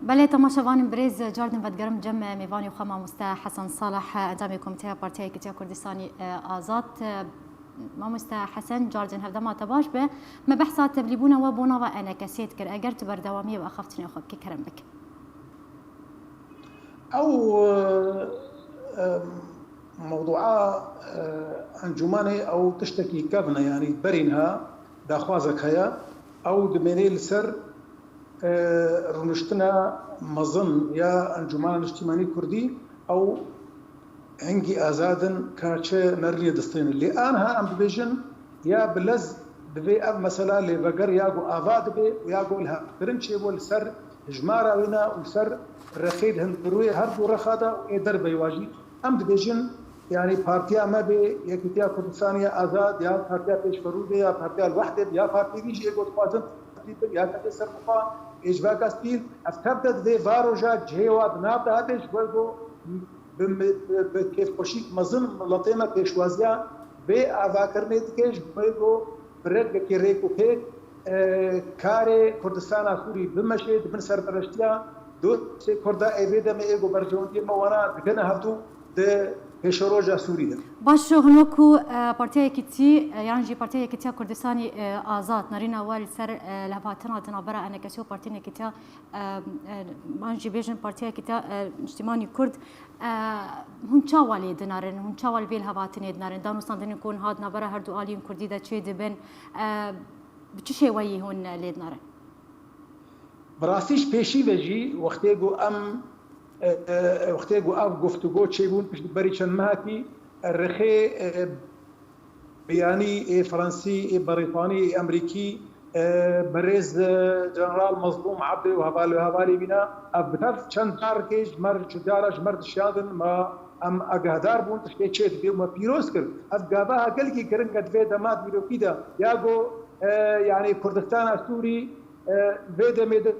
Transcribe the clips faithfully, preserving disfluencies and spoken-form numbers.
Belê, temaşevanên birêz, cardin vedigerim cem mêvanê xwe mamoste Hesen Salih, endamê Komîteya Partiya Yekîtiya Kurdistanî, e, Azad. E, mamoste Hesen, cardin hevdema te baş be. Me behsa tevlîbûna we bo nava enekesiyê dikir. Eger tu berdewamiyê bi axaftinê xwe bikî, kerem bik. Ew, e, e, mewdûa, e, encûmanê ew tiştekî kevn e, yanî berî niha daxwazek heye. Ew dimêne li ser, e, rûniştina mezin ya Encûmana Niştîmanî Kurdî, ew hingî azad in ka çi nerînê distênin. Lê aniha em dibêjin, ya bi lez divê ev mesela lê veger ya ku ava dibe û ya ku lihevkirin çêbo li ser hijmara wîna û ser rexê di hundirûyê her du rexa de û ê derveyî wa jî. Em dibêjin, yanî partiya me bê, Yekîtiya Kurdistanê ya Azad, ya Partiya Pêşverû bê, ya Partiya Wehdê bê, ya partiyê dî jî ê ku dixwazin tevlî bin, ya tevlî serbixwe, ê civaka sivîl, ev tev de divê varoja cihê wa di nav de hebe, ji bo ku bi, bi, bi kêfxweşîk mezin miletê me pêşwaziya vê avakirinê dike, ji bo ku bi rengekî rêk û pêk, e, karê Kurdistana Sûrî bimeşê, di bin serpereştiya dostê Kurda ê vê demê ê ku berjewendiyê me wana digihine hevdû di pêşeroja Sûrî de. Baş, hûn wekû, e, Partiya Yekîtî, e, yan jî Partiya Yekîtiya Kurdistanî, e, Azad, nerîna we li ser, e, lihevhatina di navbera enekesî û Partiyên Yekîtiya, e, e, yan jî bêjin Partiya Yekîtiya, e, Niştîmanî Kurd, e, hûn çawa lê dinarin, hûn çawa li vê lihevhatinê dinarin, danûstandinên ku hûn hat navbera her du aliyên Kurdî de çê dibin, e, bi çi şêweyî hûn lê dinarin? Bi rastî ji pêşî ve jî wextê ku em, e, e, wextê ku ev guftûgo çêbûn pişt berî çend mehekî, e, rexê, e, biyanî ê Fransî, ê Berîtanî, ê Emerîkî, e, berêz, e, General Mezlûm Ebdê û heval û hevalê wîna, ev bi tev çend carkê ji me re, çi cara ji me re dişiyandin, me, em agehdar bûn, tiştê çê dibê û me pîroz kir. Ev gava gelekî giring e di vê dema dîrokî de, ya ku, e, yanî Kurdistana Sûrî, e, vê demê de,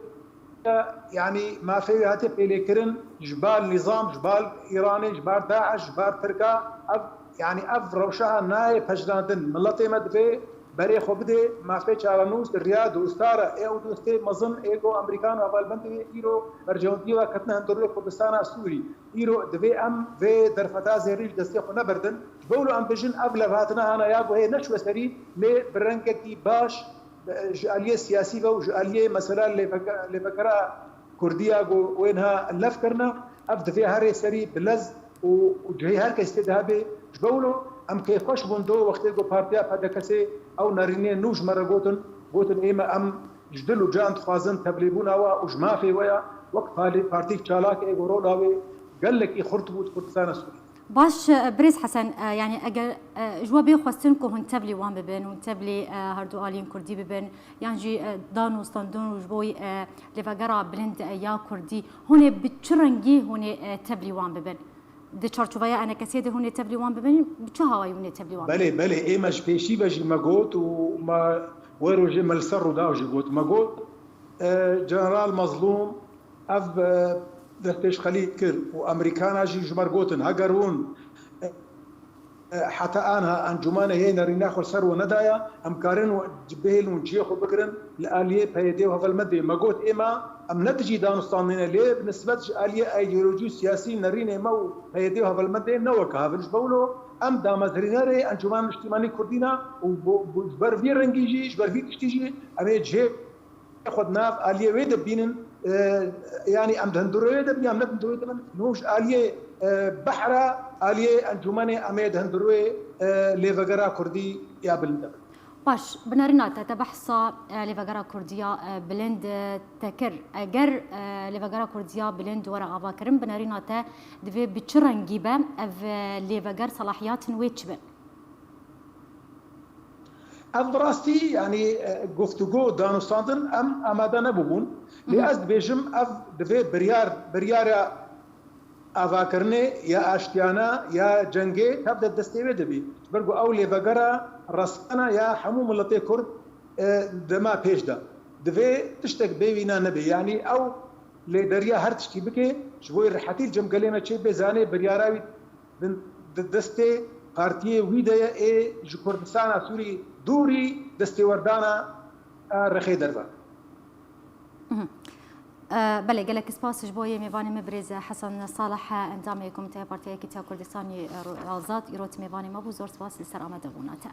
yanî mafê wê hatiye pêlêkirin ji bar nîzam, ji bar Îranê, ji bar DAIŞ, ji bar Tirka. Ev, yanî ev rewşa nayê pejirandin. Miletê me divê berê xwe bidê mafê çarenûs, riya dostara ê ew dostê mezin ê ku Amerîkan û hevalbendê wê îro berjewendiyê we ketine hundirûyê Kurdistana Sûrî. Îro divê em vê derfeta zêrî ji destê xwe neberdin. Ji bo wilo em bijin ev levhatina hana ya ku hê neçûye serî, lê bi rengekî baş, ji aliyê siyasî ve û ji aliyê mesela lêveke-, lêvekera Kurdiya ku wê niha lev kirine, ev divê herê serî bi lez û, û cihê her kesî tê de hebe. Ji bo wilo em kêfxweş bûn do wextê ku partiya P D K S'ê ew nerînê nû ji me re gotin, gotin ê me em ji dil û can dixwazin tevlîbûna we û ji mafê we ya wek parî-, partîk çalak ê ku rola wê gelekî xurt bû di Kurdistana Sûrî. Baş, e, birêz Hesen, e, yanî eger, e, ji we bê xwestin ku hûn tevlî wan bibin, hûn tevlî, e, her du aliyên Kurdî bibin, yan jî, e, danûstandin û ji bo, e, lêvegera bilind, e, ya Kurdî, hûn ê bi çi rengî hûn ê, e, tevlî wan bibin? Di çarçoveya enekesiyê de hûn ê tevlî wan bibin, bi çi hawayî hûn ê tevlî wan bibin? Belê, belê, ê me ji pêşî ve jî me got û me wê rojê me li ser Rûdaw jî got. Me got, e, General Mezlûm ev, e, destpêşxelî kir û Amerîkana jî ji me re gotin, heger hûn, e, e, heta aniha encûmanê hê nerîna xwe li ser we nedaya, em karin we bihêlin û cihê xwe bigirin li aliyê P Y D û hevalbendê. Me got, ê me, em ne dijî danûstandinê, lê bi nisbet ji aliyê îdeolojî û siyasî nerînê me û P Y D û hevalbendê ne weke hev in. Ji bo wilo em damezrînerê Encûmena Niştîmanî Kurdî ne û bo, bo, ji ber vî rengî jî, ji ber vî tiştî jî em ê cihê xwe di nav aliyê wê de bînin, e, yanî em di hundirê wê de bin, em ne di hundirê wê de bin. Nû ji aliyê, e, behra, aliyê encûmenê em ê di hundirê, e, lêvegera Kurdî ya bilind de bin. Baş, bi nerîna te, te behsa, e, lêvegera Kurdî ya, e, bilind, e, te kir. Eger, e, lêvegera Kurdî ya bilind were avakirin, bi nerîna te divê bi çi rengî be ev, e, lêveger, selahiyatên wê çi bin? Ev bi rastî, yanî, e, guftûgo, danûstandin em amade nebûbûn. Lê Mhm. ez dibêjim, ev divê biryar, biryara avakirinê ya aştiyane ya cengê tev de destê wê de bî. Ji ber ku ew lêvegera resmana ya hemû miletê Kurd, e, dema pêş de. Divê tiştek bê wîna nebe. Yanî ew lêberiya her tiştî bike, ji bo rihetî li cem gelê me çê bê, zanê biryara wî di, di destê partiyê wî de ye, ê ji Kurdistana Sûrî dûrî destêwerdana, e, rexê derve. Mhm. Belê, gelek spas ji bo yê mêvanê me birêz Hesen Salih, endamê Komîteya Partiya Yekîtiya Kurdistanê, e, Ro-, Azad, îrot mêvanê me bû. Zor spas li ser amadebûna te.